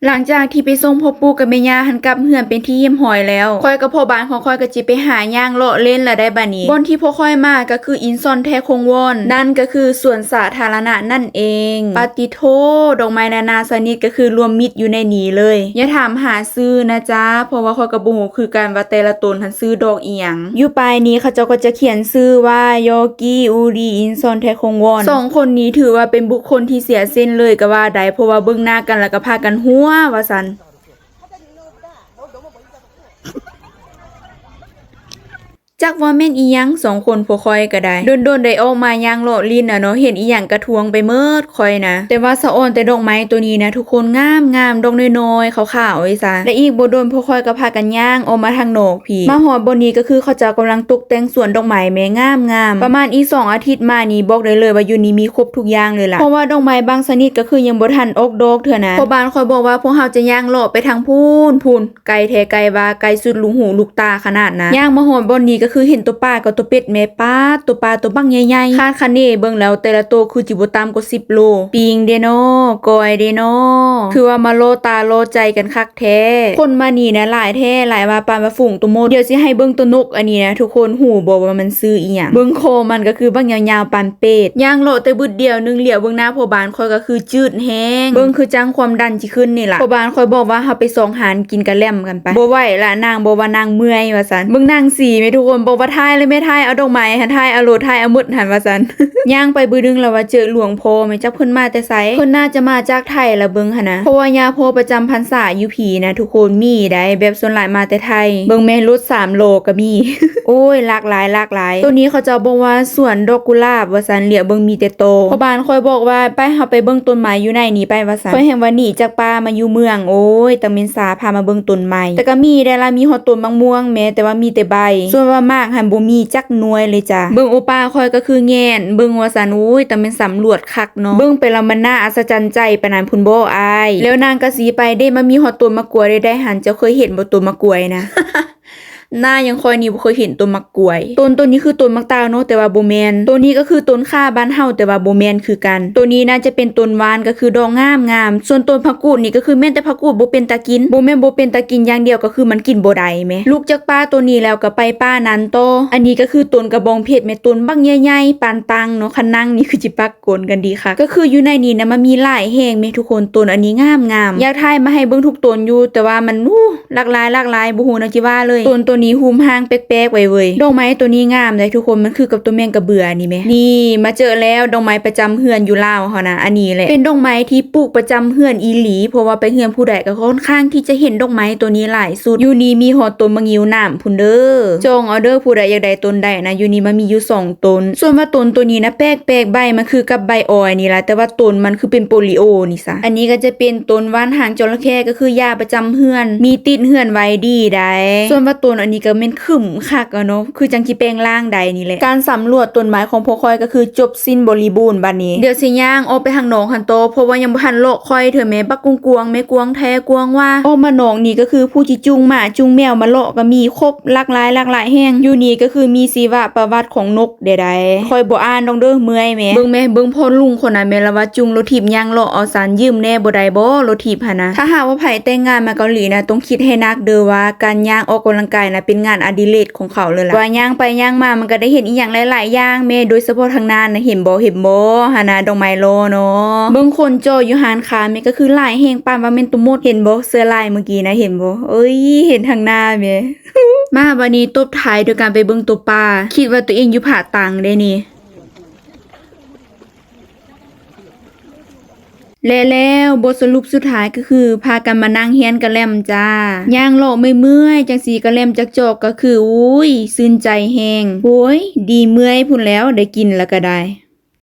ຫຼັງຈາກທີ່ໄປສົ່ງພໍ່ປູ່ກັບແມ່ຍ່າຫັ້ນກັບເຮືອນເປັນທີ່ຮຽບຮ້ອຍແລ້ວ, ຂ້ອຍກັບພໍ່ບ້ານຂອງຂ້ອຍກໍຊິໄປຫາຍ່າງເລາະຫຼິ້ນລະໄດ໋ບາດນີ້. ບ່ອນທີ່ພວກຂ້ອຍມາກໍຄືອິນຊອນແທຄົງວອນ, ນັ້ນກໍຄືສວນສາທາລະນະນັ້ນເອງ. ປາຕິໂທ, ດອກໄມ້ນານາຊະນິດກໍຄືລວມມິດຢູ່ໃນນີ້ເລີຍ. ຢ່າຖາມຫາຊື່ນະຈ໊ະ, ເພາະວ່າຂ້ອຍກໍບໍ່ຮູ້ຄືກັນວ່າແຕ່ລະຕົນຫັ້ນຊື່ດອກອີ່ຫຍັງ. ຢູ່ປ້າຍນີ້ເຂົາເຈົ້າກໍຈະຂຽນຊື່ວ່າ ຢໍກີ ອູລີ ອິນຊອນ ແທຄົງວອນ. ສອງຄົນນີ້ຖືວ່າເປັນບຸກຄົນທີ່ເສຍເຊັນເລີຍກໍວ່າໄດ້, ເພາະວ່າເບິ່ງໜ້າກັນແລ້ວກໍພາກັນຫົວວ່າຊັ້ນ. ຈັກວ່າແມ່ນອີ່ຫຍັງ ສອງຄົນພວກຂ້ອຍກໍໄດ້ ດົນໆໄດ້ອອກມາຍ່າງເລາະຫຼິ້ນນະເນາະ, ເຫັນອີ່ຫຍັງກະທວງໄປເໝິດຂ້ອຍນະ. ແຕ່ວ່າສະອອນແຕ່ດອກໄມ້ໂຕນີ້ນະທຸກຄົນ, ງາມໆ ດອກນ້ອຍໆ ຂາວໆ ໄອ້ຊາ. ແລະອີກບໍ່ດົນພວກຂ້ອຍກໍພາກັນຍ່າງອອກມາທາງນອກພີ້. ມາຮອດບ່ອນນີ້ກໍຄືເຂົາເຈົ້າກຳລັງຕົກແຕ່ງສວນດອກໄມ້ແມ້, ງາມໆ. ປະມານອີກສອງອາທິດມານີ້ ບອກໄດ້ເລີຍວ່າຢູ່ນີ້ມີຄົບທຸກຢ່າງເລີຍລະ, ເພາະວ່າດອກໄມ້ບາງຊະນິດກໍຄືຍັງບໍ່ທັນອອກດອກເທື່ອນະ. ພໍ່ບ້ານຂ້ອຍບອກວ່າພວກເຮົາຈະຍ່າງເລາະໄປທາງພຸ້ນໆ. ໄກແທ້ໄກວ່າ ໄກສຸດລູກຫູລູກຕາຂະໜາດນະ. ຍ່າງມາຮອດບ່ອນນີ້ກໍຄືເຫັນໂຕປາກັບໂຕເປັດແມ້, ປາດ ໂຕປາໂຕບັກໃຫຍ່ໆ. ຄາດຄະເນເບິ່ງແລ້ວແຕ່ລະໂຕຄືຊິບໍ່ຕ່ຳກວ່າສິບໂລ. ປີ້ງເດເນາະ, ກ້ອຍເດເນາະ, ຄືວ່າມາລໍຕາລໍໃຈກັນຄັກແທ້. ຄົນມານີ້ນະຫຼາຍແທ້, ຫຼາຍວ່າປານວ່າຝູງໂຕມົດ. ດຽວຊິໃຫ້ເບິ່ງໂຕນົກອັນນີ້ນະທຸກຄົນ, ຮູ້ບໍ່ວ່າມັນຊື່ອີ່ຫຍັງ? ເບິ່ງຄໍມັນກໍຄືບັກຍາວໆປານເປດ. ຍ່າງເລາະແຕ່ບຶດດຽວໜຶ່ງ ຫຼຽວເບິ່ງໜ້າພໍ່ບ້ານຂ້ອຍກໍຄືຈືດແຮງ, ເບິ່ງຄືຈັ່ງຄວາມດັນຊິຂຶ້ນນີ້ລະ. ພໍ່ບ້ານຂ້ອຍບອກວ່າເຮົາໄປຊອງຮ້ານ ກິນກະແລັມກັນໄປ. ບໍ່ໄຫວລະນາງ, ບອກວ່ານາງເມື່ອຍວ່າຊັ້ນ. ເບິ່ງນາງສີແມ່ທຸກຄົນ, ບອກວ່າຖ່າຍເລີຍແມ່, ຖ່າຍເອົາດອກໄມ້ຫັ້ນ, ຖ່າຍເອົາໂລດ, ຖ່າຍເອົາໝົດຫັ້ນວ່າຊັ້ນ. ຍ່າງໄປບຶດໜຶ່ງລະວ່າເຈີຫຼວງພໍ່ແມ່, ຈັກເພິ່ນມາແຕ່ໃສ? ເພິ່ນໜ້າຈະມາຈາກໄທລະເບິ່ງຫັ້ນນະ, ເພາະວ່າຍ່າພໍ່ປະຈຳພັນສາຢູ່ພີ້ນະທຸກຄົນ, ມີໄດ້ແບບສ່ວນຫຼາຍມາແຕ່ໄທ. ເບິ່ງແມ່, ລົດສາມລໍ້ກໍມີ. ໂອ້ຍ ຫຼາກຫຼາຍ, ຫຼາກຫຼາຍ. ໂຕນີ້ເຂົາເຈົ້າບອກວ່າສວນດອກກຸຫຼາບວ່າຊັ້ນ, ຫຼຽວເບິ່ງມີແຕ່ຕໍ. ພໍ່ບ້ານຂ້ອຍບອກວ່າ ໄປ ເຮົາໄປເບິ່ງຕົ້ນໄມ້ຢູ່ໃນນີ້ໄປວ່າຊັ້ນ. ຂ້ອຍແຮ່ງວ່າໜີຈາກປ່າມາຢູ່ເມືອງ. ໂອ້ຍ ຕາເມັນສາພາມາເບິ່ງຕົ້ນໄມ້. ແຕ່ກໍມີໄດ້ລະ, ມີຮອດຕົ້ນໝາກມ່ວງແມ້, ແຕ່ວ່າມີແຕ່ໃບ. ສ່ວນວ່າໝາກຫັ້ນບໍ່ມີຈັກໜ່ວຍເລີຍຈ້າ. ເບິ່ງໂອປ້າຂ້ອຍກໍຄືແງນເບິ່ງວ່າຊັ້ນ. ໂອ້ຍ ຕາເມັນສຳຫຼວດຄັກເນາະ. ເບິ່ງໄປລະມັນໜ້າອັດສະຈັນໃຈປານນັ້ນພຸ້ນບໍອ້າຍ? ແລ້ວນາງກໍຊິໄປເດ້, ມາມີຮອດຕົ້ນໝາກກ້ວຍໄດ້, ໄດ້ຫັ້ນ. ເຈົ້າເຄີຍເຫັນບໍ່ຕົ້ນໝາກກ້ວຍນະ? ໜ້າຢ່າງຂ້ອຍນີ້ບໍ່ເຄີຍເຫັນຕົ້ນໝາກກ້ວຍ. ຕົ້ນ ຕົ້ນນີ້ຄືຕົ້ນໝາກຕ່າວເນາະ, ແຕ່ວ່າບໍ່ແມ່ນ. ໂຕນີ້ກໍຄືຕົ້ນຂ່າບ້ານເຮົາ, ແຕ່ວ່າບໍ່ແມ່ນຄືກັນ. ໂຕນີ້ໜ້າຈະເປັນຕົ້ນຫວານ, ກໍຄືດອກງາມໆ. ສ່ວນຕົ້ນຜັກກູດນີ້ກໍຄືແມ່ນແຕ່ຜັກກູດບໍ່ເປັນຕາກິນ. ບໍ່ແມ່ນບໍ່ເປັນຕາກິນຢ່າງດຽວ, ກໍຄືມັນກິນບໍ່ໄດ້ແມ. ລຸກຈາກປ່າໂຕນີ້ແລ້ວກໍໄປປ່ານັ້ນຕໍ່. ອັນນີ້ກໍຄືຕົ້ນກະບອງເພັດແມ, ຕົ້ນບັກໃຫຍ່ໆ ປານຕັງເນາະ. ຄັນນັ່ງນີ້ຄືຊິປັກ ກົນກັນດີຄັກ. ກໍຄືຢູ່ໃນນີ້ນະ ມັນມີຫຼາຍແຮງແມທຸກຄົນ. ຕົ້ນອັນນີ້ງາມໆ. ຢາກຖ່າຍມາໃຫ້ເບິ່ງທຸກຕົ້ນຢູ່, ແຕ່ວ່າມັນ ອູ້ ຫຼາກຫຼາຍ, ຫຼາກຫຼາຍ, ບໍ່ຮູ້ແນວຊິວ່າເລີຍ. ຕົ້ນໂຕນີ້ຮູບຮ່າງແປກໆໄວ້ເວີຍ. ດອກໄມ້ໂຕນີ້ງາມໃດ໋ທຸກຄົນ, ມັນຄືກັບໂຕແມງກະເບືອນີ້ແມ. ນີ້ ມາເຈີແລ້ວ, ດອກໄມ້ປະຈຳເຮືອນຢູ່ລາວເຮົານະ. ອັນນີ້ແຫຼະ ເປັນດອກໄມ້ທີ່ປູກປະຈຳເຮືອນອີ່ຫຼີ, ເພາະວ່າໄປເຮືອນຜູ້ໃດກໍຄ່ອນຂ້າງທີ່ຈະເຫັນດອກໄມ້ໂຕນີ້ຫຼາຍສຸດ. ຢູ່ນີ້ມີຮອດຕົ້ນໝາກງິ້ວໜາມ ພຸ້ນເດີ. ຈອງເອົາເດີ, ຜູ້ໃດຢາກໄດ້ຕົ້ນໃດນະ, ຢູ່ນີ້ມັນມີຢູ່ສອງຕົ້ນ. ສ່ວນວ່າຕົ້ນໂຕນີ້ນະ ແປກໆ ໃບມັນຄືກັບໃບອອຍນີ້ລະ, ແຕ່ວ່າຕົ້ນມັນຄືເປັນໂປລິໂອນີ້ຊະ. ອັນນີ້ກໍຈະເປັນຕົ້ນຫວ່ານຫາງຈໍລະເຂ້, ກໍຄືຢາປະຈຳເຮືອນ, ມີຕິດເຮືອນໄວ້ດີໃດ໋. ສ່ວນວ່າຕົ້ນອັນນີ້ກໍແມ່ນຂຶ້ນຄັກແລ້ວເນາະ, ຄືຈັ່ງຊິແປງຮ່າງໄດ້ນີ້ແຫຼະ. ການສຳຫຼວດຕົ້ນໄມ້ຂອງພວກຂ້ອຍກໍຄືຈົບສິ້ນບໍລິບູນບັດນີ້. ດຽວຊິຍ່າງອອກໄປທາງນອກຫັ້ນຕໍ່, ເພາະວ່າຍັງບໍ່ທັນເລາະຄ່ອຍເທື່ອແມ. ບັກກວ້າງໆ ແມ, ກວ້າງແທ້ ກວ້າງວ່າ. ອອກມານອກນີ້ກໍຄືຜູ້ຊິຈູງໝາຈູງແມວມາເລາະກໍມີຄົບ ຫຼາກຫຼາຍ, ຫຼາກຫຼາຍແຮງ. ຢູ່ນີ້ກໍຄືມີຊີວະປະຫວັດຂອງນົກແດ່ໃດ໋. ຂ້ອຍບໍ່ອ່ານດອກເດີ, ເມື່ອຍແມ. ເບິ່ງແມ, ເບິ່ງພໍ່ລຸງຄົນນັ້ນແມ, ລາວວ່າຈູງລົດຖີບຍ່າງເລາະເອົາຊັ້ນ. ຢືມແດ່ບໍ່ໄດ້ບໍ ລົດຖີບຫັ້ນນະ? ຖ້າຫາກວ່າໃຜແຕ່ງງານມາເກົາຫຼີນະ, ຕ້ອງຄິດໃຫ້ໜັກເດີວ່າການຍ່າງອອກກຳລັງກາຍນະ ເປັນງານອະດິເລກຂອງເຂົາເລີຍລະ. ວ່າຍ່າງໄປຍ່າງມາ ມັນກໍໄດ້ເຫັນອີ່ຫຍັງຫຼາຍໆຢ່າງແມ, ໂດຍສະເພາະທາງໜ້ານະ, ເຫັນບໍ່, ເຫັນບໍ່? ຫັ້ນນະ, ດອກໄມ້ຫຼໍ່ເນາະ. ເບິ່ງຄົນຈໍຢູ່ຮ້ານຄ້າແມ, ກໍຄືຫຼາຍແຮງ, ປານວ່າແມ່ນໂຕມົດ. ເຫັນບໍ່ ເສື້ອລາຍມື້ກີ້ນະ, ເຫັນບໍ່? ເອີຍ ເຫັນທາງໜ້າແມ. ມາ ບາດນີ້ຕົບທ້າຍໂດຍການໄປເບິ່ງໂຕປາ, ຄິດວ່າໂຕເອງຢູ່ຜາຕັງເດ້ນີ້. ແລະແລ້ວ ບົດສະຫຼຸບສຸດທ້າຍກໍຄື ພາກັນມານັ່ງຮຽນກະແລັມຈ້າ. ຍ່າງເລາະເມື່ອຍໆ ຈັ່ງຊີ້ ກະແລັມຈັກຈອກກໍຄື ໂອ້ຍ ຊື່ນໃຈແຮງ. ໂອ້ຍ ດີເມື່ອຍພຸ້ນແລ້ວ ໄດ້ກິນລະກະໄດ້.